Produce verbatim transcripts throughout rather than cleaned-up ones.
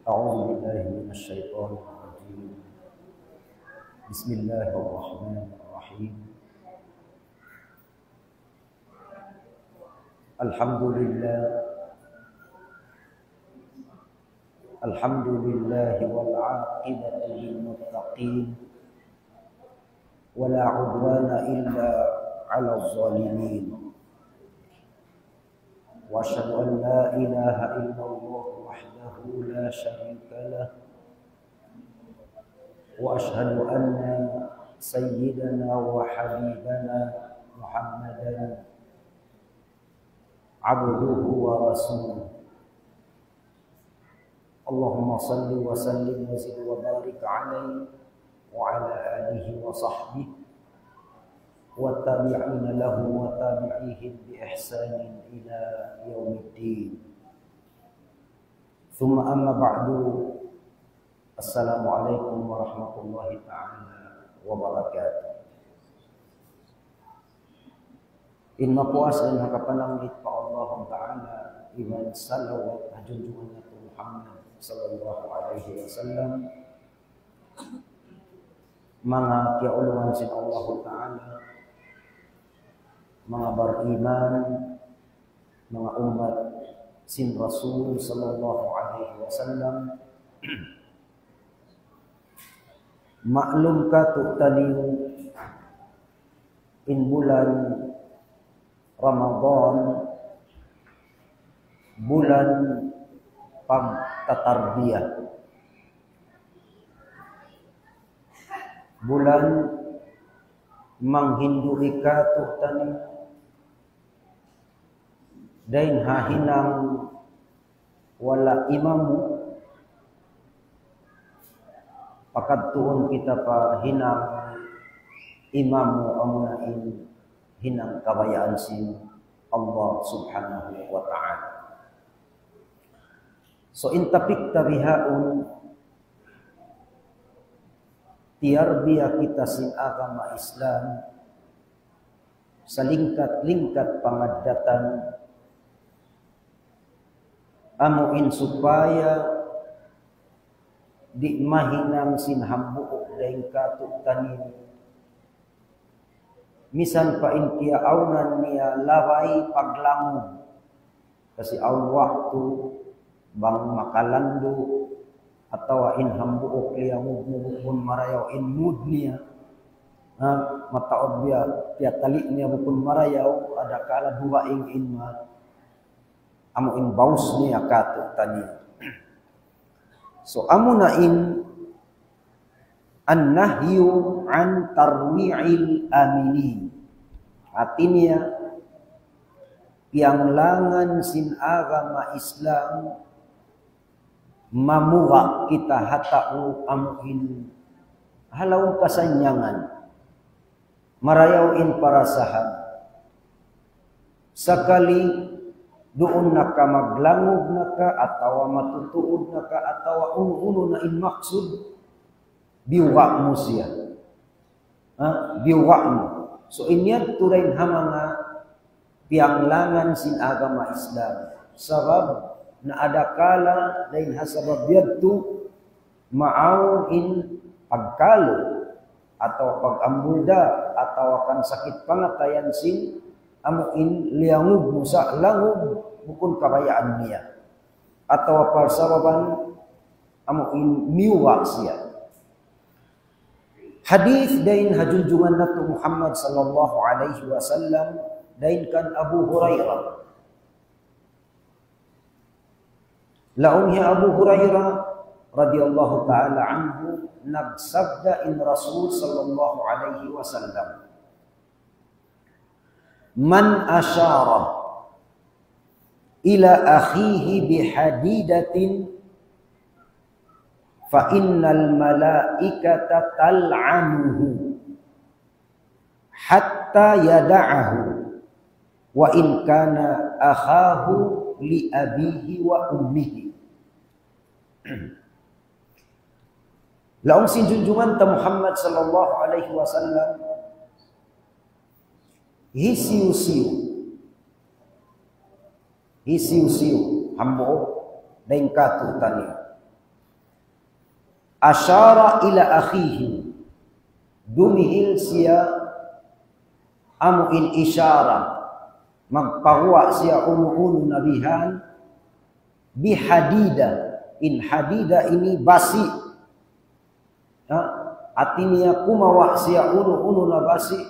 أعوذ بالله من الشيطان الرجيم. بسم الله الرحمن الرحيم. الحمد لله. الحمد لله والعاقبة للمتقين. ولا عدوان إلا على الظالمين. وأشهد أن لا إله إلا الله وحده لا شريك له. وأشهد أن سيدنا وحبيبنا محمدا عبده ورسوله. اللهم صل وسلم وزد وبارك عليه وعلى آله وصحبه والتابعين لهم وتابعيهم بإحسان إلى يوم الدين. ثم أما بعد، السلام عليكم ورحمة الله تعالى وبركاته. In mapuas dayn ha kapananglitun pa Allah Ta'ala, iban salawat ha junjungan natu' Muhammad sallallahu alayhi wasallam. Manga kiyaulungan sin Allah Ta'ala, manga bariman, manga ummat sin Rasul sallallahu alayhi wasallam. Maklum katu'taniyu in bulan Ramadan, bulan pagtatarbiya. Bulan manghindu' katu'taniyu dayn ha hinang wala' imamu, pakadtuun kita pa hinang imamu, amuna in hinang kabayaan sin Allah Subhanahu wa Ta'ala. So, in topic ta bihaun, tiyarbiya kita sin agama Islam, salingkat-lingkat pangaddatan, amu in supaya di' mahinang sin hambuuk dayn katu'taniyu. Misan pa in kiyaawnan niya labay paglangug. Kasi awn waktu bang makalandu' atawa in hambuuk liyangug mu bukun marayaw in mood niya. Ha, mataud biya' tiyatali' niya bukun marayaw, adakala dugaing in ma, amu in baus niya katu'taniyu. So, amuna in النهي عن ترويع الآمنين. Hati niya, piyanglangan sin agama Islam, mamuga' kita ha tau amu in ha lawm kasannyangan. Marayaw in parasahan. Sakali duun na ka, maglangug na ka, atawa matutuud na ka, atawa unu-unu na in maksud, biyuga' mu siya. Ha? Biyuga' mu. So, in yadtu dayn ha manga piyanglangan sin agama Islam. Sabab, na adakala dayn ha sabab yadtu, maawn in pagkalu, atawa pag-ambulda, atawa kan sakit pangatayan sin, amu in liyangug mu sa' langug, bukun kabayaan niya. Atawa parsababan, amu in miyuga' siya. Hadith dayn ha junjungan natu' Muhammad sallallahu alayhi wasallam, dayn kan Abu Hurairah. Laung hi Abu Hurairah radiyallahu ta'ala anhu, nagsabda in Rasul sallallahu alayhi wasallam, من أشار إلى أخيه بحديدة فإن الملائكة تلعنه حتى يدعه وإن كان أخاه لأبيه وأمه. Laung sin junjungan ta Muhammad sallallahu alayhi wasallam, hisiyu-siyu, hisiyu-siyu hambuuk dayn katu'taniyu, Ashara ila akhihi. Dumihil siya amu in ishara. Magpaguwa' siya unu-unu na bihan. Bihadida. In hadida ini basi'. Ha? Hati niya kumawa' siya unu-unu na basi'.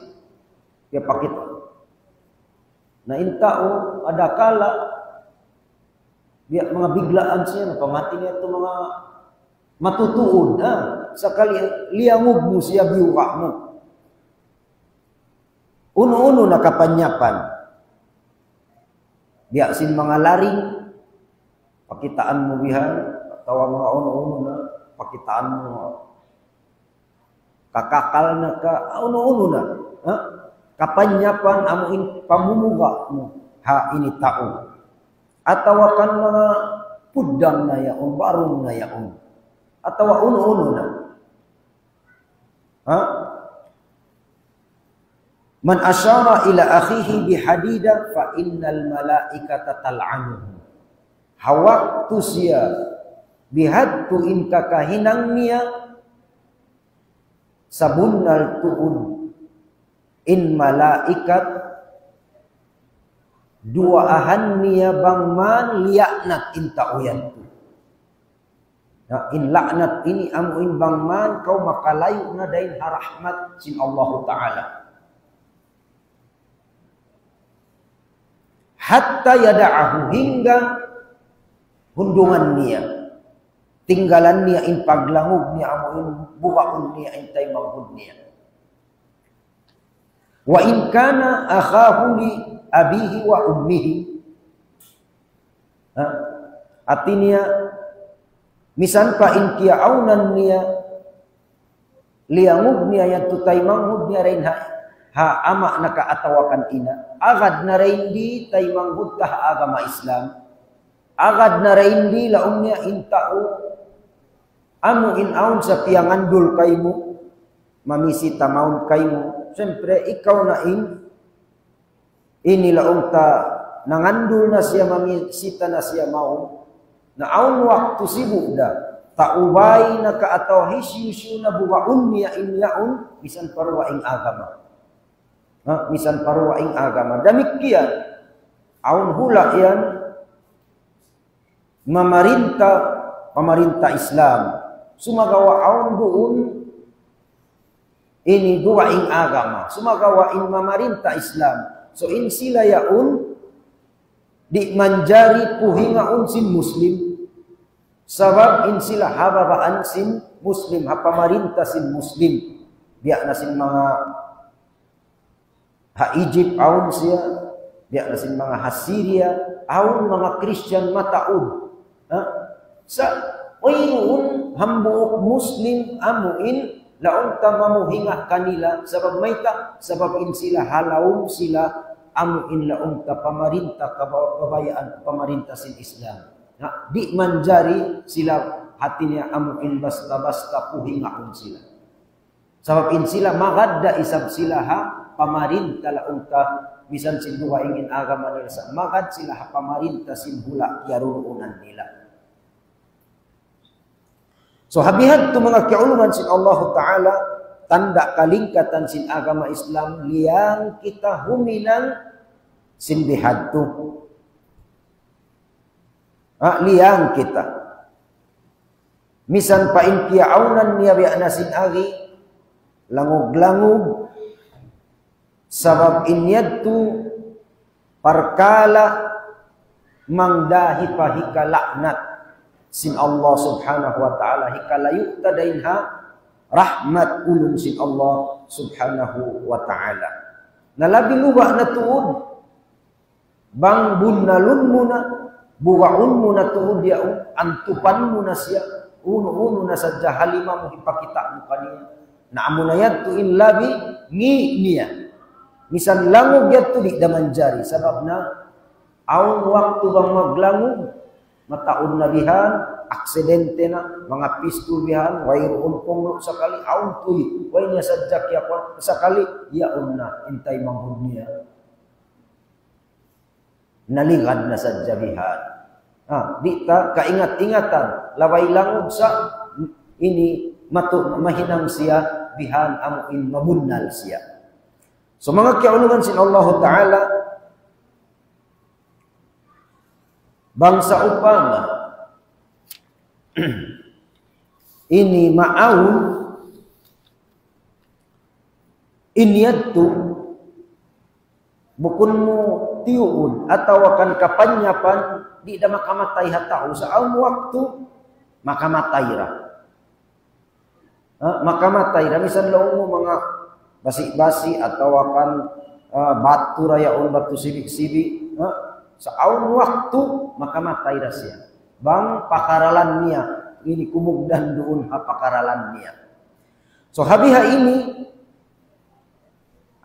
Kiyapakita'. Na in tau, adakala, biya' manga biglaan siya, na pamati niya tu manga matutuun, ha? Sakali liyangug mu siya biyuga' mu. Unu-unu na kapanyapan. Biya' sin manga laring, pakitaan mu bihan, atawa manga unu-unu na, pakitaan mu kakakal na ka, unu-unu na. Ha? Kapanyapan amu in pamumuga' mu ha ini tau. Atawa kan manga puddang na yaun, barung na yaun. Atawa unu-unu na. Ha? Man ashara ila akhihi bihadida fa innal malaikata tal'anuhu. Ha waktu siya bihadtu in kakahinang niya, sabunnal tuud in malaikat duwaahan niya bang man liyaanat in tau yadtu. Na, in la'nat ini amu in bang man kaw makalayu' na dayn ha rahmat sin Allahu Ta'ala. Hatta yada'ahu, hangga hundungan niya. Tinggalan niya in paglangug niya, amu in bugaun niya, in taymanghud niya. Wa in kana akhahu li abihi wa ummihi. Ha? Hati niya, misan pa in kiyaawnan niya, liyangug niya yadtu taymanghud niya dayn ha, ha ama' na ka atawa kan ina'. Agad na dayn di taymanghud ta ha agama Islam. Agad na dayn di laung niya in tau, amu in awn sa piyangandul kaymu, mamisita mawn kaymu. Siyempre, ikaw na in, ini laung ta, nangandul na siya, mamisita na siya mawn. Na awn waktu sibu' da, taubay na ka atawa hisiyu-siyu na bugaun niya in yaun, misan pa dugaing agama. Ha, misan pa dugaing agama. Damikkiyan, awn hula' yan, mamarinta, pamarinta Islam. Sumagawa' awn duun ini dugaing agama. Sumagawa' in mamarinta Islam. So in sila yaun, di' manjari puhingaun sin Muslim. Sabab in sila ha babaan sin Muslim, ha pamarinta sin Muslim. Biya' na sin manga ha Egypt awn siya, biya' na sin manga ha Syria, awn manga Christian mataud. Ha? Sa' wayruun hambuuk Muslim amu in laung ta mamuhinga kanila, sabab mayta', sabab in sila ha lawm sila amu in laung ta pamarinta, kaba-, kabayaan pamarinta sin Islam. Ha? Di' manjari sila hati niya amu in basta-basta puhingaun sila. Sabab in sila magad da isab sila ha pamarinta laung ta, misan sin dugaing in agama nila sa' magad sila ha pamarinta sin hula' kiyaruruunan nila. So, ha bihadtu manga kiyaulungan sin Allahu Ta'ala, tanda' kalingkatan sin agama Islam, liyang kita huminang sin bihadtu. Ha, liyang kita. Misan pa in kiyaawnan niya biya' na sin agi, langug-langug, sabab in yadtu parkala' mangdahi pa hikala'nat sin Allah Subhanahu wa Ta'ala, hikalayu' ta dayn ha rahmat ulung sin Allah Subhanahu wa Ta'ala. Na labi luba' na tuud, bang bunnalun mu na, bugaun mu na tuud yaun, antupan mu na siya, unu-unu na sadja ha lima mu hipakita' mu kaniya. Na amu na yadtu in labi ngi' niya. Misan langug yadtu di' da manjari, sabab na awn waktu bang maglangug, mataud na bihan, aksidente na, manga pistul bihan, wayruun punglu' sakali, awn tuy, way niya sadja kiyakuan, sakali, yaun na, in taymanghud niya. Naligad na sadja bihan. Ha, di' ta kaingat-ingatan, labay langug sa' ini matu-, mahinang siya bihan amu in mabunnal siya. So, manga kiyaulungan sin Allahu Ta'ala, bang sawpama ini maawn in yadtu, bukun mu tiyuud atawa kan kapanyapan, di' da makamatay ha tau. Sa' awn waktu, makamatay ra. Ha, makamatay ra. Misan laung mu manga basi-basi atawa kan, ah, batu ra yaun, batu sibi'-sibi'. Ha? Sa' awn waktu, makamatay ra siya. Bang pakaralan niya, ini kumugdan duun ha pakaralan niya. So, ha biha ini,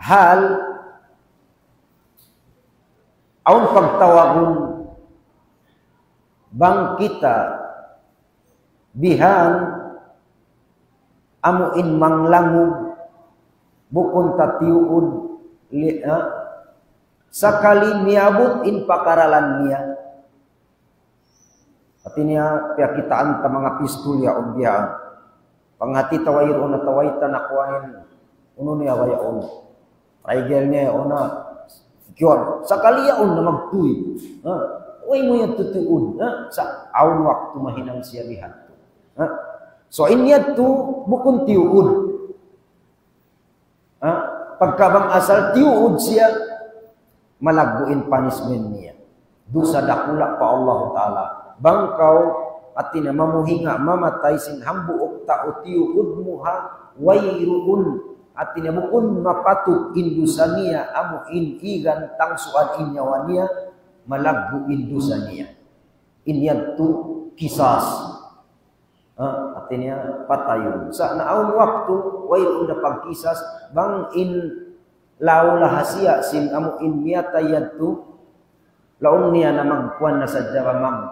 hal, awn pagtawagun bang kita bihan amu in manglangug, bukun ta tiyuud, li-, ha? Sakali miyabut in pakaralan niya. Hati niya, piyakitaan ta manga pistul yaun biya'. Panghati ta wayruun atawa way ta nakuanin, unu niya ba yaun. Rigel niya yaun na. Kiyaun, sakali yaun na magtuy. Ha? Way mu yan tiyuud. Ha? Sa' awn waktu mahinang siya bihan. Ha? So, in yadtu, bukun tiyuud. Ha? Pagka bang asal tiyuud siya, malaggu' in punishment niya. Dusa dakula' pa Allahu Ta'ala. Bang kaw, hati niya mamuhinga, mamatay sin hambuuk tau tiyuud mu ha, wayruun. Hati niya bukun mapatut in dusa niya, amu in igan tangsuan in nyawa niya, malaggu' in dusa niya. In yadtu qisas. Ha, hati niya patayun. Sa' naawn waktu, wayruun da pagqisas, bang in law lahasiya sin amu in miyatay yadtu, laung niya na magkuan na sadja ba mag-,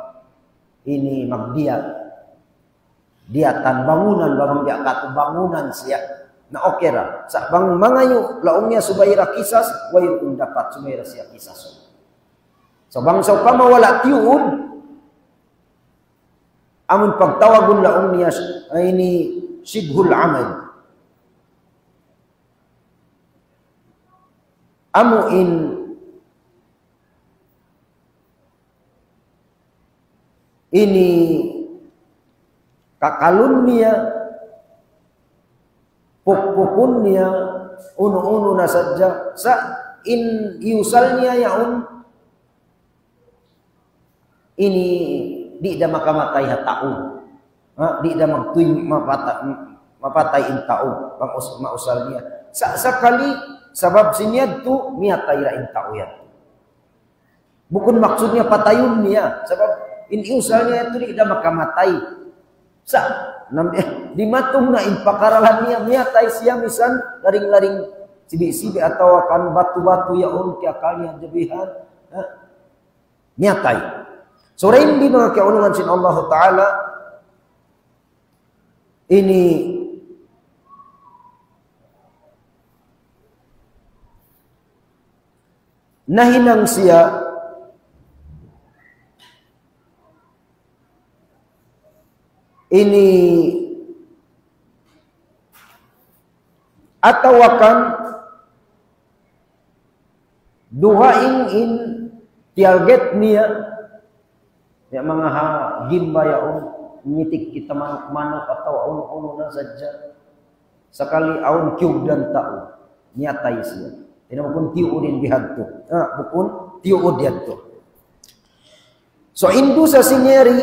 ini magdiyat. Diyatan bangunan, ba bang biya' katu' bangunan siya. Na okay ra. Sa' bang mangayu', laung niya subay ra qisas, wayruun dapat subay ra siya qisas. So bang sawpama wala' tiyuud, amun pagtawagun laung niya, ay, ini shibhul amad. Amu in ini kakalun niya, pukpukun niya, unu-unu na sadja. Sa' in iyusal niya yaun, ini di' da makamatay ha tau. Ha? Di' da magtuy mapata-, mapatay in tau. Bang us-, mausal niya. Sa-, sakali, sabab sin yadtu, miyatay ra in tau yadtu. Bukun maksud niya patayun niya. Sabab in usal niya yadtu di' da makamatay. Sa', nam-, eh, dimatung na in pakaralan niya, miyatay siya misan, laring-laring sibi'-sibi' atawa kan batu-batu yaun kiyakal niya jabihan. Ha? Miyatay. So, dayn di manga kiyaulungan sin Allahu Ta'ala, ini nahinang siya ini atawa kan dugaing in target niya, ya manga ha gimba yaun, ngitik kita manuk-manuk atawa unu-unu na sadja. Sakali awn kiyugdan tau, miyatay siya. Di' na bukun tiyuud in bihadtu. Ah, bukun tiyuud yadtu. So, in dusa sin yari,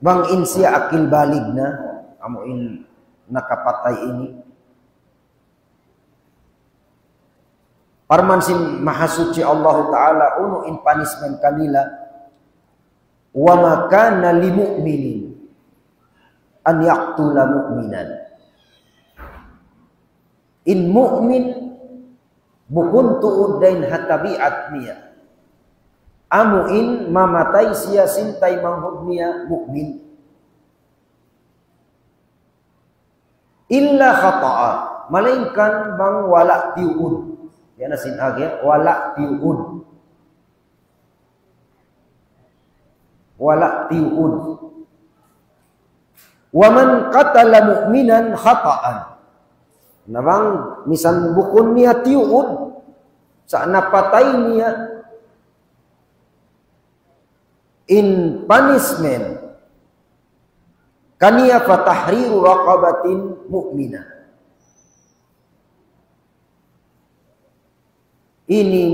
bang in siya akil balig na, amu in nakapatay ini. Parman sin Mahasuchi Allahu Ta'ala, unu in punishment kanila, وما كان لمؤمن أن يقتل مؤمنا. In mu'min, bukun tuud dayn ha tabiat niya. Amu in mamatay siya sin taymanghud niya mu'min. إلا خطأ, malaingkan bang wala' tiyuud. Yan na sin agi, wala' tiyuud. Wala' tiyuud. ومن قتل مؤمنا خطأ. Na bang misan bukun niya tiyuud, sa' napatay niya, in punishment kaniya, فتحرير رقبة مؤمنة. Ini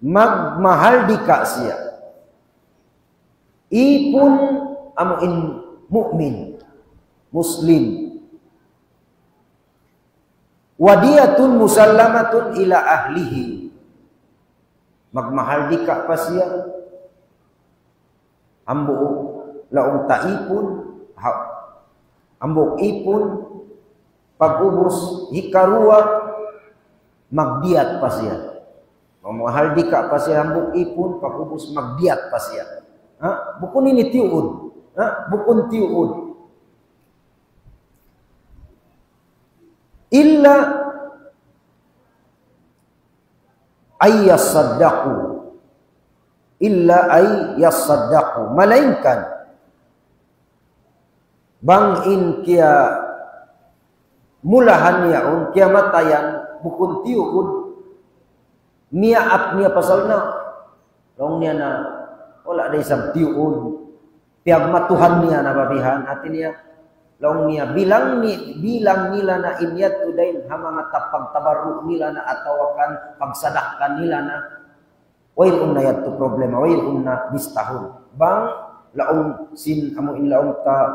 magmahardika siya. Ipun amu in mu'min, Muslim. ودية مسلمة إلى أهله. Magmahardika pa siya. Hambuuk laung ta ipun, ha-, hambuuk ipun, pag'ubus hikaruwa, magdiyat pa siya. Magmahardika pa siya hambuuk ipun, pag'ubus magdiyat pa siya. Ha? Bukun ini tiyuud. Ha? Bukun tiyuud. إلا أن يصدقوا. إلا أن يصدقوا. Malaingkan bang in kiyamulahan yaun, kiyamatayan, bukun tiyuud, niyaap niya pasal na, laung niya na, wala' da isab tiyuud. Piyagmatuhan niya na babihan, hati niya, laung niya, bilang ni-, bilang nila na in yadtu dayn ha manga tapag tabarru' nila na atawa kan pagsadakka nila na, wayruun na yadtu problema, wayruun na bistahun. Bang laung sin amu in laung ta,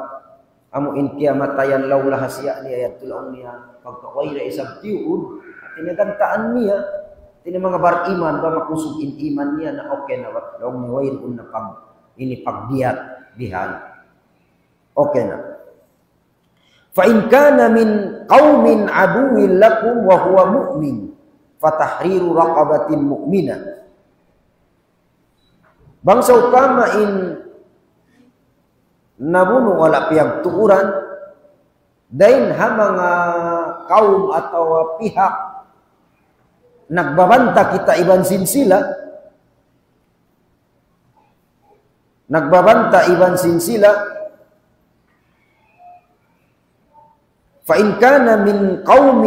amu in kiyamatayan laung lahasiya niya yadtu laung niya, pagka way da isab tiyuud, hati niya gantaan niya, hati niya manga bariman, ba makusug in iman niya na okay na ba, laung niya wayruun na pag-, ini pagdiyat bihan. Okay na. فإن كان من قوم عدو لكم وهو مؤمن فتحرير رقبة مؤمنة. Bang sawpama in nabunu' wala' piyagtuuran, dayn ha manga kawm atawa pihak nagbabanta kita iban sin sila, nagbabanta iban sin sila, فإن كان من قوم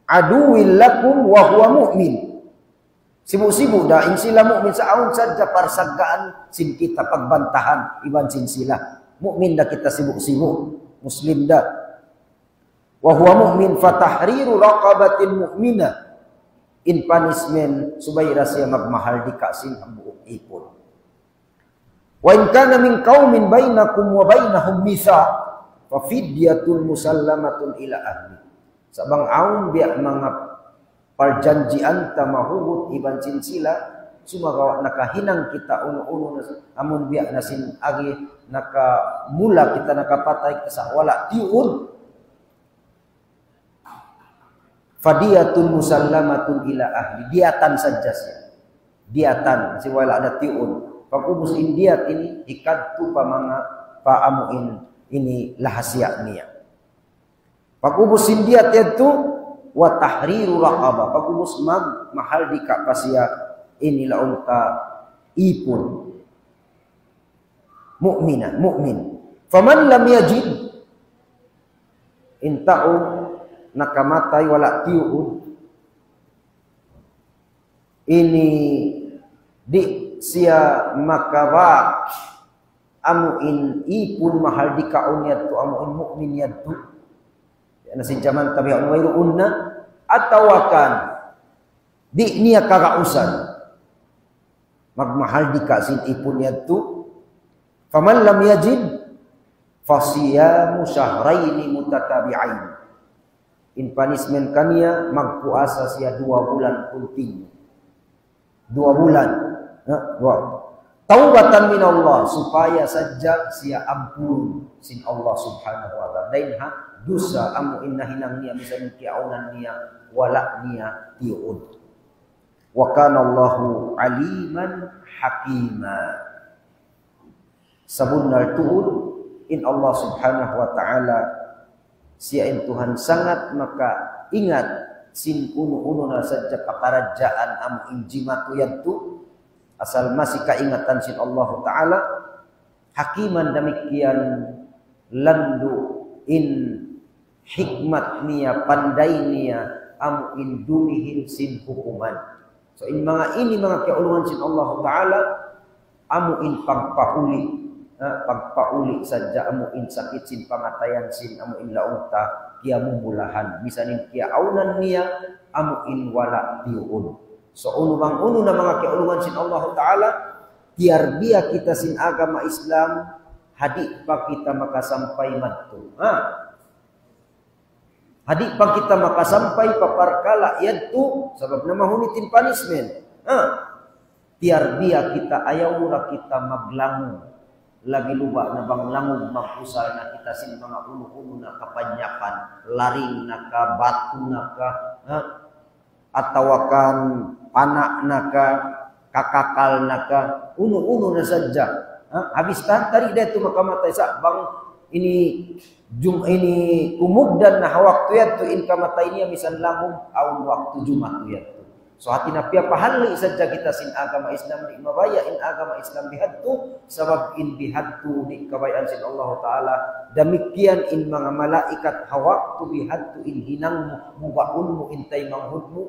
عدو لكم وهو مؤمن. Sibu'-sibu' da, in sila mu'min sa' awn sadja parsaggaan sin kita pagbantahan iban sin sila. Mu'min da kita sibu'-sibu', Muslim da. وهو مؤمن فتحرير رقبة مؤمنة. In punishment, subay da siya magmahardika sin hambuuk ipun. وإن كان من قوم بينكم وبينهم ميثاق ففدية مسلمة إلى أهله. Sa' bang awn biya' manga parjanjian ta mahugut iban sin sila, sumagawa' nakahinang kita unu-unu na, amun biya' na sin agi nakamula kita nakapatay kita sa' wala' tiyuud, فدية مسلمة إلى أهله. Diyatan sadja siya. Diyatan, si wala' da tiyuud. Pag'ubus in diyat ini, hikadtu pa manga, pa amu in, ini lahasiya niya. Pag'ubus in diyat yadtu, وتحرير رقبة. Pag'ubus magmahardika pa siya, ini laung ta ipun. Mu'mina, mu'min. فمن لم يجد, in tau nakamatay wala' tiyuud, ini di' siya makabak amu in ipun mahardikaun yadtu, amu in mu'min yadtu. Yan na sin jaman tabi'un wayruun na, atawa kan di' niya kagausan magmahardika sin ipun yadtu. فمن لم يجد فصيام شهرين متتابعين. In punishment kaniya, magpuasa siya duwa bulan continue. Duwa bulan. Ha? Duwa. توبة من الله, supaya sadja siya ampun sin Allah Subhanahu wa Ta'ala. Dayn ha dusa amu in nahinang niya, misan in kiyaunan niya, wala' niya tiyuud. وكان الله عليما حكيما. Sabunnal tuud, in Allah Subhanahu wa Ta'ala, siya in Tuhan sangat makaingat sin unu-unu na sadja pakaradjaan amu in jimatu yadtu, asal masi kaingatan sin Allah Ta'ala, hakiman damikkiyan landu' in hikmat niya, panday niya, amu in dumihil sin hukuman. So, in manga ini, manga kiyaulungan sin Allahu Ta'ala, amu in pagpauli', ha, pagpauli' sadja, amu in sakit sin pangatayan sin, amu in laung ta, kiyamumulahan. Misan in kiyaawnan niya, amu in wala' tiyuud. So, unu bang unu na, manga kiyaulungan sin Allahu Ta'ala, tiyarbiya kita sin agama Islam, ha di' pa kita makasampay madtu. Ha? Ha di' pa kita makasampay pa parkala' yadtu, sabab na mahunit in punishment. Ha? Tiyarbiya kita, ayaw ra kita maglangug. Labi luba na bang langug, mag-usal na kita sin manga unu-unu na kapanyapan, laring na ka, batu na ka, ha? Atawa kan pana' na ka, kakakal na ka, unu-unu na sadja. Ha? Habis tahan tari da yadtu makamatay sa' bang ini jum-, ini umugdan na ha waktu yadtu in kamatay niya misan langug, awn waktu jumatu yadtu. So, hati niya piyapahalli' sadja kita sin agama Islam, di' mabaya' in agama Islam bihadtu, sabab in bihadtu di' kabayaan sin Allahu Ta'ala, damikkiyan in manga malaikat ha waktu bihadtu in hinang mu, bugaun mu in taymanghud mu,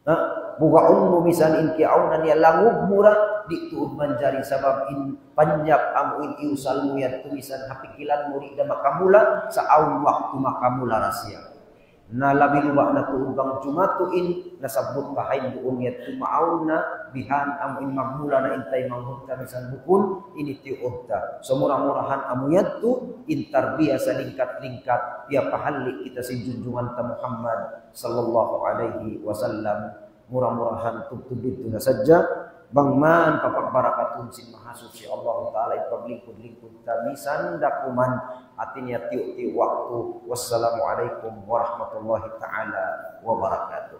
ha? Bugaun mu misan in kiyaawnan niya langug mu ra, di' tuud manjari sabab in panyak amu in iyusal mu yadtu misan ha pikilan mu di' da makamula, sa' awn waktu makamula ra siya. Na labi luba na tuud bang jumatu in nasabbut kahain duun yadtu, maawn na bihan amu in magmula na in taymanghud ta misan bukun ini tiyuud ta. So mura-murahan amu yadtu in tarbiya salingkat-lingkat, piyapahalli' kita sin junjungan ta Muhammad sallallahu alayhi wasallam. Mura-murahan tubtub didtu na sadja, bang man papagbarakatun sin Mahasuchi Allahu Ta'ala in paglingkud-lingkud ta misan da kuman, hati niya tiyu'-tiyu' waktu. Wassalamu alaykum warahmatullahi ta'ala wabarakatuh.